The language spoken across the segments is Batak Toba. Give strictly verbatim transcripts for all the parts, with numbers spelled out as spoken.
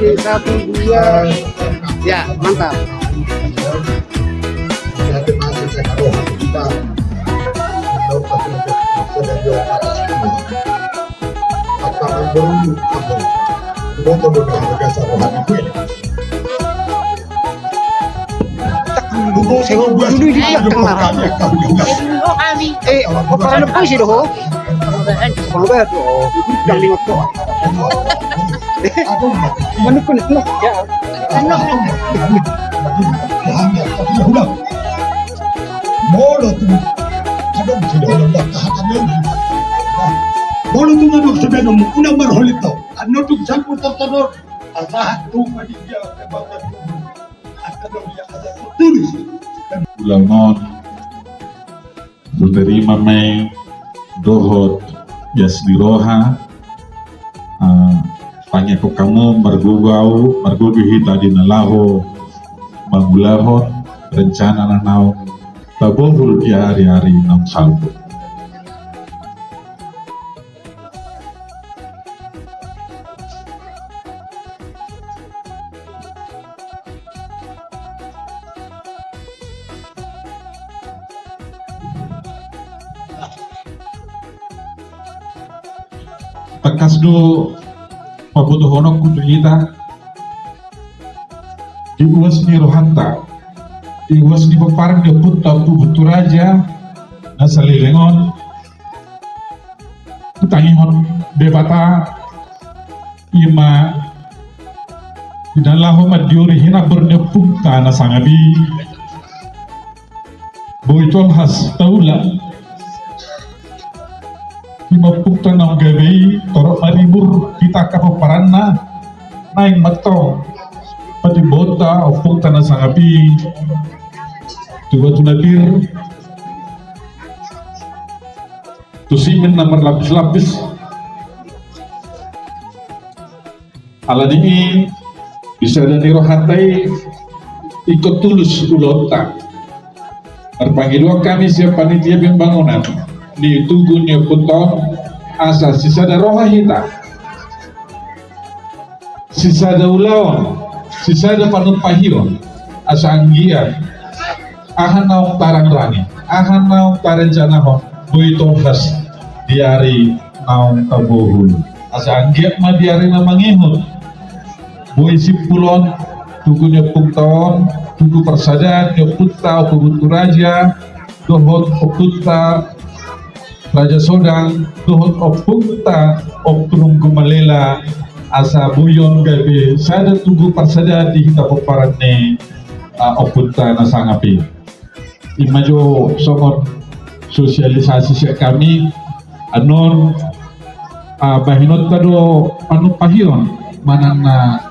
Satu, dua. Ya, mantap. Eh, apa ada puisi doho? Yang lima doang. Mana pun, ya. Molo tu, adong sudah, udah, udah, tahan, adong. Molo tu, adong sudah, adong, udah, marholit tau. Anu tu, campur, tertodor. Asahat tu, panitia, tebak, tebak. Adong, ya, ada, tulis. Ulangon. Hutarima ma i dohot ias ni roha, ah, pangihut hamu margogo ahu, margogo hita di na laho mangulahon rencana na naung tabohul di ari-ari naung salpu. Tangkas do pabotohononku tu hita, di uas ni rohanta, di uas ni pomparan ni ompunta Ompu Bunturaja na saleleng on, hutangihon Debata, ima di na laho mandiori hinambor ni ompunta na sangap i, boi tolhas taula. Ima ompunta naung gabe i torop maribur di angka pomparanna, naeng mantong patimboonta ompunta na sangap i tu batu na pir, tu simen na marlapis-lapis. Alani i, di sada ni rohanta i, ingkon tulus ulaonta. Marpangidoan hami sian panitia pembangunan ni tugu ni ompunta on, asa sisada roha hita, sisada ulaon, sisada panumpahion, asa anggiat aha naung tarangrangi, aha naung tarencanahon, boi tolhas di ari naung tabohul. Asa anggiat ma di ari na mangihut, boi simpul on tugu ni ompunta on, tugu parsadaan ni ompunta Ompu Bunturaja, dohot ompunta Raja Sodang, dohot ompunta Ompu Runggu Malela, asa boi on gabe sada tugu parsadaan di hita pomparan ni, ah, ompunta na sangap i. Ima jo songon sosialisasi sian hami, annon, ah, bahenonta do panumpahion manang na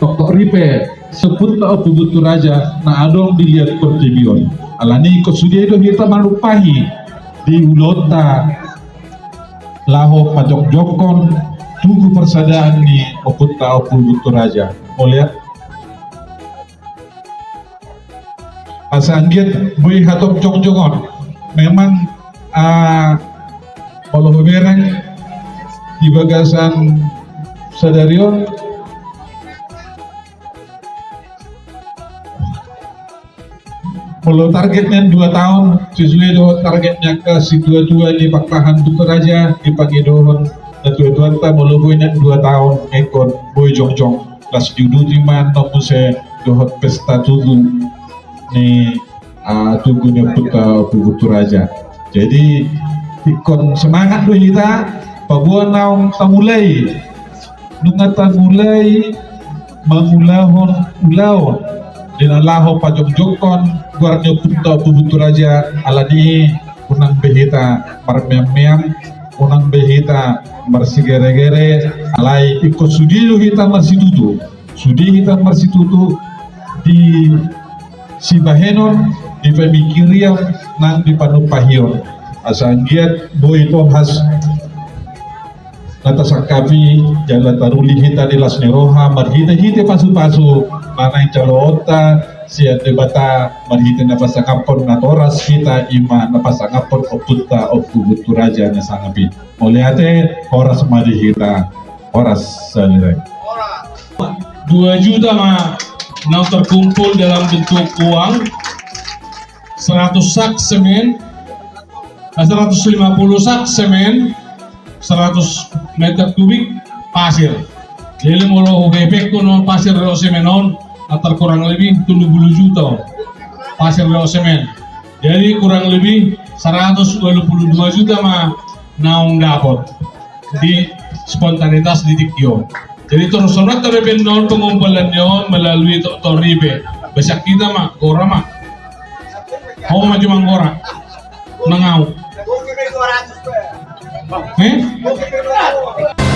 toktok ripe si ompunta Ompu Bunturaja na adong di liat portibi on. Alani i ingkon sude do hita manumpahi di ulaonta laho pajongjongkon tugu parsadaan ni ompunta Ompu Bunturaja. Molo ia Asa anggiat boi hatop jongjong on. Memang, ah, molo hubereng di bagasan sadari on, molo target nian dua taon, sesuai do target ni angka situatua ni Pakpahan Bunturaja, di pangidohon na tuatuanta, molo boi nian dua taon ingkon boi jongjong. Las diuduti ma annon muse dohot pesta tugu ni, ah, tugu ni ompunta Ompu Bunturaja. Jadi ingkon semangat do hita, paboa naung tamulai, nunga tamulai mangulahon ulaon di na laho pajongjongkon goar ni ompunta Ompu Bunturaja. Alani i unang be hita marmeam-meam, unang be hita marsigeregere, alai ingkon sude do hita marsitutu. Sude hita marsitutu di sibahenon, di pamingkirion nang di panumpahion. Asa anggiat boi tolhas na tasangkapi jala taruli hita di las ni roha marhite-hite pasu-pasu na naeng jaloonta sian Debata marhite na pasangaphon natoras hita, ima na pasangaphon ompunta Ompu Bunturaja na sangap i. Mauliate, horas ma di hita, horas saleleng. Dua juta ma naung terkumpul dalam bentuk uang, seratus sak semen, eh, seratus lima puluh sak semen, seratus meter kubik pasir. Jadi molo huhepengkon on pasir dohot semen on, antar kurang lebih tolu puluh juta on. Pasir dohot semen. Jadi kurang lebih seratus dua puluh dua juta ma naung dapot di spontanitas di tingki on. Jadi torus songon on tabaen on pengumpulan ni on melalui Doktor Ribe. Basa hita ma, gora ma. Ho ma jo manggora. Nang au. Eh?